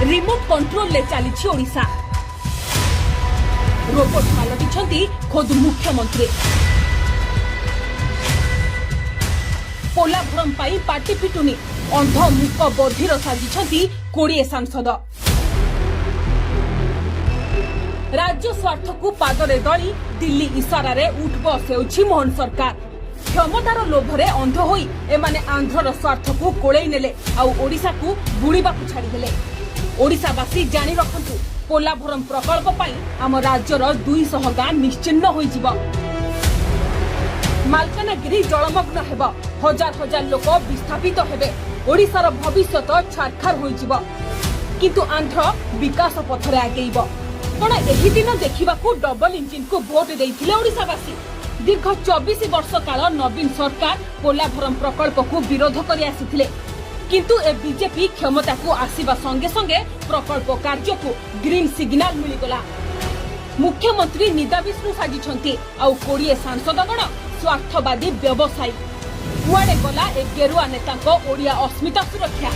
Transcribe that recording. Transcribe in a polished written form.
Remote କଣ୍ଟ୍ରୋଲରେ ଚାଲିଛି Odisha. Robot ପାଲଟିଛନ୍ତି ଖୋଦ୍ ମୁଖ୍ୟମନ୍ତ୍ରୀ। ପୋଲାଭରମ ପାଇଁ ପାଟି ଫିଟୁନି। ଅନ୍ଧ, ମୂକ, ବଧିର ସାଜିଛନ୍ତି 20 ସାଂସଦ। ରାଜ୍ୟ ସ୍ୱାର୍ଥକୁ ପାଦରେ ଦଳି ଦିଲ୍ଲୀ ଇସାରାରେ ଉଠବସ ହେଉଛି ମୋହନ ସରକାର। କ୍ଷମତାର ଲୋଭରେ ଅନ୍ଧ ହୋଇ ଏମାନେ ଆନ୍ଧ୍ରର ସ୍ୱାର୍ଥକୁ କୋଳେଇ ନେଲେ ଆଉ ଓଡ଼ିଶାକୁ ବୁଡ଼ିବାକୁ ଛାଡ଼ିଦେଲେ। ଓଡ଼ିଶାବାସୀ ଜାଣି ରଖନ୍ତୁ, ପୋଲାଭରମ ପ୍ରକଳ୍ପ ପାଇଁ ଆମ ରାଜ୍ୟର 200 ଗାଁ ନିଶ୍ଚିହ୍ନ ହୋଇଯିବ। ମାଲକାନଗିରି ଜଳମଗ୍ନ ହେବ, ହଜାର ହଜାର ଲୋକ ବିସ୍ଥାପିତ ହେବେ, ଓଡ଼ିଶାର ଭବିଷ୍ୟତ ଛାରଖାର ହୋଇଯିବ, କିନ୍ତୁ ଆନ୍ଧ୍ର ବିକାଶ ପଥରେ ଆଗେଇବ। କଣ ଏହି ଦିନ ଦେଖିବାକୁ ଡବଲ ଇଞ୍ଜିନକୁ ଭୋଟ ଦେଇଥିଲେ ଓଡ଼ିଶାବାସୀ? ଦୀର୍ଘ 24 ବର୍ଷ କାଳ ନବୀନ ସରକାର ପୋଲାଭରମ ପ୍ରକଳ୍ପକୁ ବିରୋଧ କରି ଆସିଥିଲେ, କିନ୍ତୁ ଏ ବିଜେପି କ୍ଷମତାକୁ ଆସିବା ସଙ୍ଗେ ସଙ୍ଗେ ପ୍ରକଳ୍ପ କାର୍ଯ୍ୟକୁ ଗ୍ରୀନ୍ ସିଗ୍ନାଲ ମିଳିଗଲା। ମୁଖ୍ୟମନ୍ତ୍ରୀ ନିଦାବିଷ୍ଣୁ ସାଜିଛନ୍ତି ଆଉ 20 ସାଂସଦଗଣ ସ୍ୱାର୍ଥବାଦୀ ବ୍ୟବସାୟୀ। କୁଆଡ଼େ ଗଲା ଏ ଗେରୁଆ ନେତାଙ୍କ ଓଡ଼ିଆ ଅସ୍ମିତା ସୁରକ୍ଷା?